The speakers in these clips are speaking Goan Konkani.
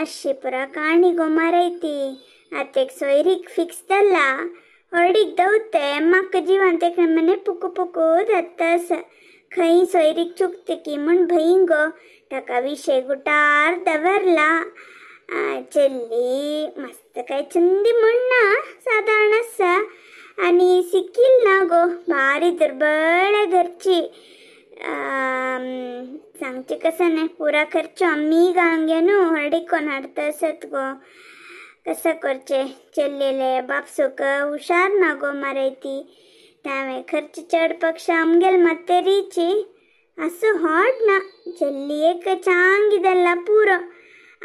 अशी पुरा काणी गो मारायती आतेक सोयरीक फिक्स जाला हळडीक दवते म्हाका जिवान तेका मने पुकू पुकू जाता आसा खंय सोयरीक चुकते की म्हूण भंय गो ताका विशय गुटार दवरला. चेल्ली मस्त काय चंदी म्हण ना सादारण आसा आनी सिकील ना गो भारी दुर्बळ घरची. सांगचे कसं नाही पुरा खर्च आमी घालून घे न्हू हळडीक कोण हाडता आसत गो. कसं करचे चेल्लेले बापसूक हुशार ना गो मारायती त्यावें खर्च चड पक्ष आमगेल मातेरीची असो हॉट ना चेल्ली एक चांगी जाल्ला पुरो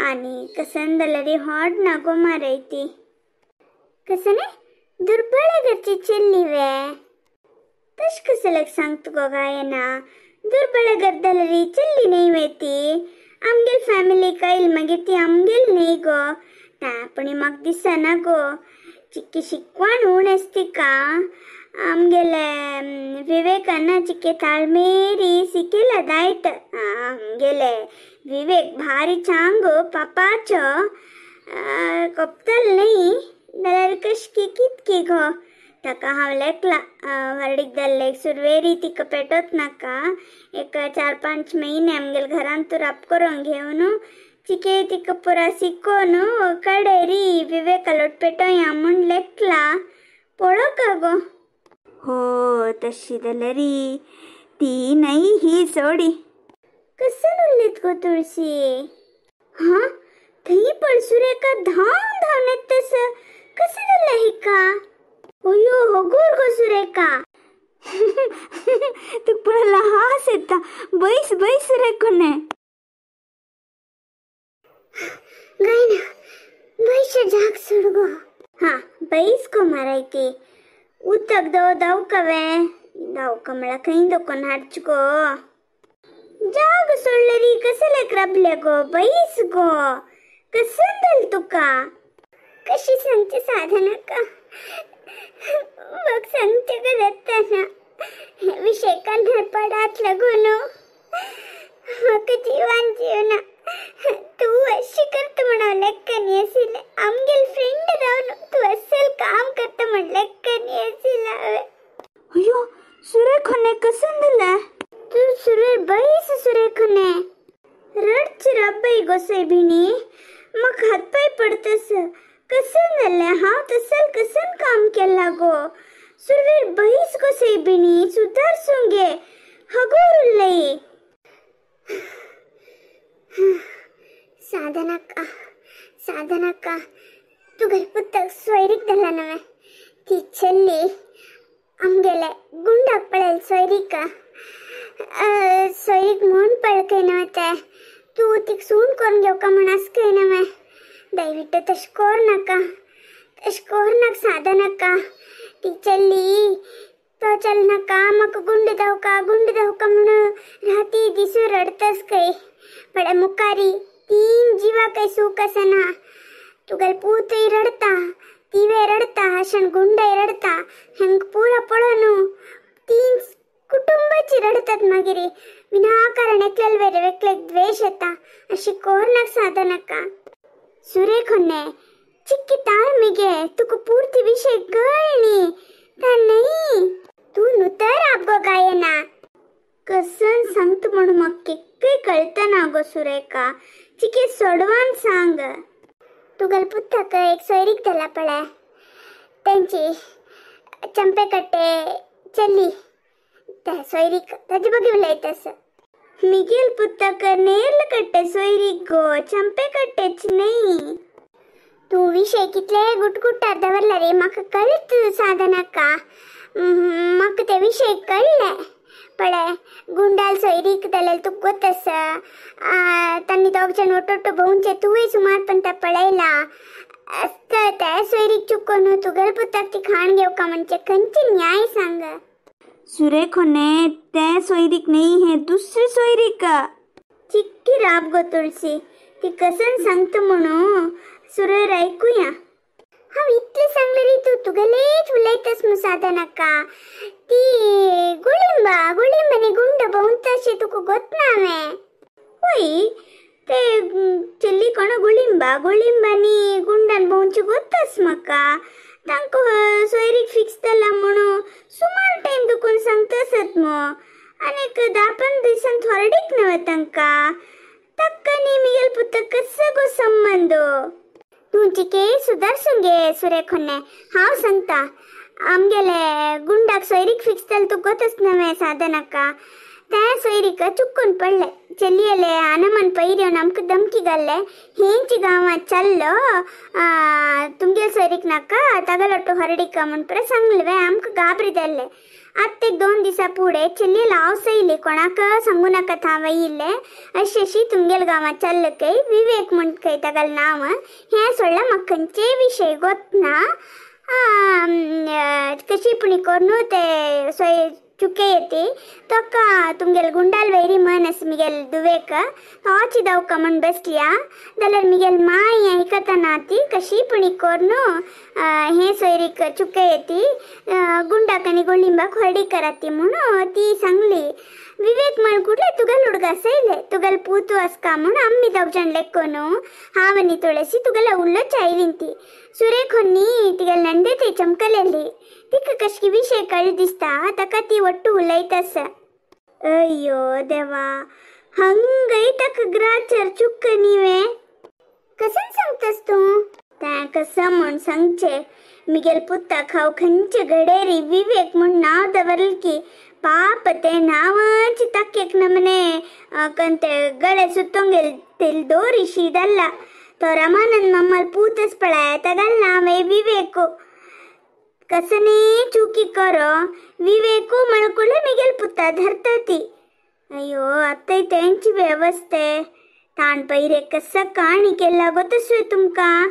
आनी कसन जाल्यार हॉट ना गो मारायती. कसं न्ही दुर्बळ घरची चेल्ली वे तश कसं सांगता गो गायना दुर्बळ घर जाल्यार चेल्ली न्ही वे ती आमगेल फॅमिली कयल मागीर ती आमगेल न्ही गो. पण म्हाका दिसना गो चिक्की शिकवण उण आसता तिका आमगेले विवेकान चिके ताळमेरी शिकयला दायत. आमगेले विवेक भारी चांग पापाचो कोपतल न्ही जाल्यार कश की कितकी गो. ताका हांव लेखला व्हडीक जाल्ले सुरवेरी तिका पेटोत नाका एक 4-5 महिने आमगेले घरांत तूं राप करून घेवन चिके तिका पुरा शिकोवन कडेरी विवेकालोट पेटोया म्हूण लेखला पळोवका गो. हो तशी जाल्यार ती नाही ही सोडी. कसं उरलीत गो तुळशी. हां थंय पळसुरेका धांवन धांवन येता तसं कसं जालें हिका. अयो होगोर गो सुरेखा. तुका पळयला हास येता बैस बैस सुरेखा. गायना बैस जाग सोड गो. हां बैस गो मारायती उदक दव दावकवे दावका म्हळ्यार खंय दोकोन हाडचो गो. जाग सोडलेरी कसं लेक राबले गो बैस गो कसं जालें तुका. कशी सांगचे साधनाका म्हाका सांगचे गो जाता ना विशयकान पडात लागून म्हाका जिवान जीवना. तूं अशी करता म्हण हांव लेक्क न्ही आशिल्लें आमगेल फ्रेंड रावन तूं असल काम करता म्हण लेक्क न्ही आशिल्लें हांवें. अयो सुरेखा कसं जालें. तूं सुरेर बैस सुरेखने रडची रब्बय गो सैबिणी म्हाका हातपाय पडतस. कसं जालें हांव तसल कसन काम केलां गो. सुरवेर बैस गो सैबिणी सुदारसूं गे हगोर उरलय. साधनाका साधनाका तुगेले पुताक सोयरीक धाडला नवें ती चेल्ली आमगेले गुंडाक पळयले सोयरीक सोयरीक म्हूण पळय नवें तें तूं तिका सून करून घेवका म्हूण आसकय नवें. दयविट्ट तशें कर नाका तशें कर नाका साधनाका. ती चेल्ली तो चल नाका म्हाका गुंड धांवका गुंड धांवका म्हणून राती दिसू रडतस खंय. पळय मुखारी 3 जिवा काय सूख आसना. तुगेले पूतय रडता तिवे रडता अशें गुंडय रडता हेंका पुरा पळोवन 3 कुटुंबाची रडतात. मागीर विनाकारण एकल्याल वेरे एकल्याक द्वेश येता. अशी कर नाका साधनाका. सुरेखने चिक्की ताळ मिगे तुका पुर्ती विशय कळ्ळी ता न्ही तूं नुतर आप गो गायना कसन सांगता म्हणून म्हाका केक्कय कळतना गो सुरेखा. चिके सोडवान सांग. तुगेले पुताक एक सोयरीक धाडला पळय तेंची चंपेकट्टे चली त्या सोयरीक ताजे बगी उलयता आसा. मिगेल पुताक नेर्लकट्टे सोयरीक गो चंपेकट्टेच न्ही. तूं विशय कितले गुटगुटार दवरला रे म्हाका कळत साधनाका. म्हाका ते विशय कळ्ळे. पळय गुंडाल सोयरीक जाल्यार तुका गोत आसा तांणी दोग जाण ओटोटो भोंवचे तुवें सुमार पण तें पळयला आसता त्या सोयरीक चुकोन तुगेले पुताक ती खाण घेवका म्हणजे खंयचे न्याय सांग. सुरेखने ते सोयरीक न्ही हे दुसरी सोयरीक. चिक्की राब गो तुळसी ती कसन सांगता म्हणून सुरेर आयकुया. हांव इतलें सांगलें रे तूं तुगेलेच उलयतस मु साधनाका. ती गुळिंबा गुळिंब आनी गुंड भोंवता अशें तुका गोत ना हांवें. वय ते चेल्ली कोण गुळिंबा गोळिंबांनी गुंडान भोंवची गोत्तास म्हाका. तांकां सोयरीक फिक्स जाला म्हणून सुमार टायम दुखून सांगतासत मो. आनीक 10-15 दिसान थोरडीक न्हय तांकां. ताका न्ही मिगेल पुता कसो गो संबंद? तुमची के सुदारसूं गे सुरेखोन्ने. हांव सांगता आमगेले गुंडाक सोयरीक फिक्स जाल तूं गोतच नवें साधनाका. त्या सोयरीक चुकून पडले चलियले अनमन पैर आमकां धमकी घाल्ले हेंची गांवांत चल्लो तुमगेल सोयरीक नाका तगलೊಟ್ಟು ಹೊರಡಿಕ म्हण सांगले आमकां गाबरी जाल्ले. आत्तेक 2 दिसा फुडें चलयेल हांव सयली कोणाक सांगू नाका हांव येयल्ले अशी अशी तुमगेल गांवांत चल्ल खंय विवेक म्हण खंय तागेलें नांव हें सोडलां म्हाका खंयचेय विशय गोतना. कशी पुणी करून ते सोय चुके येते तोका तुमगेल गुंडाल वैरी मन आसा मिगेल दुवेक तोची दावका म्हण बसल्या जाल्यार मिगेल माय आयकतना ती कशी पुणी करून हे सोयरीक चुके येती गुंडाक आनी गोळिंबाक हळडी कराती म्हणून ती सांगली. विवेक म्हण कुठले तुगेल हुडगा सयले तुगेल पूतू आसका म्हूण आमी दोग जाण लेक्कोन हांव आनी तुळसी तुगेल्या उल्लोच आयलीं ती. सुरेखोन्नी तिगेल नंदे थंय चमकलेली तिका कशी विशय कळ दिसता ताका ती ಒಟ್ಟು उलयतास. अय्यो देवा हंगय ताका ग्राचर चुक्क न्ही कशें सांगतास तूं? तें कसं म्हूण सांगचें मिगेल पुताक हांव खंयचे घडेरी विवेक म्हूण नांव दवरलें की पाप तें नांवाची ताकेक नमने कंते गळे सुतोंगेल तेल दोरी शी जाल्ला तो रमानंद मम्मल पूतच पळय तागेलें नांव विवेक. कसने चुकी करो विवेकू मळकुले मिगेल पुता धरता ती. अय्यो आतां तेंची व्यवस्थे ताण पयरे कसा काणी केला गोतसवे तुमकां.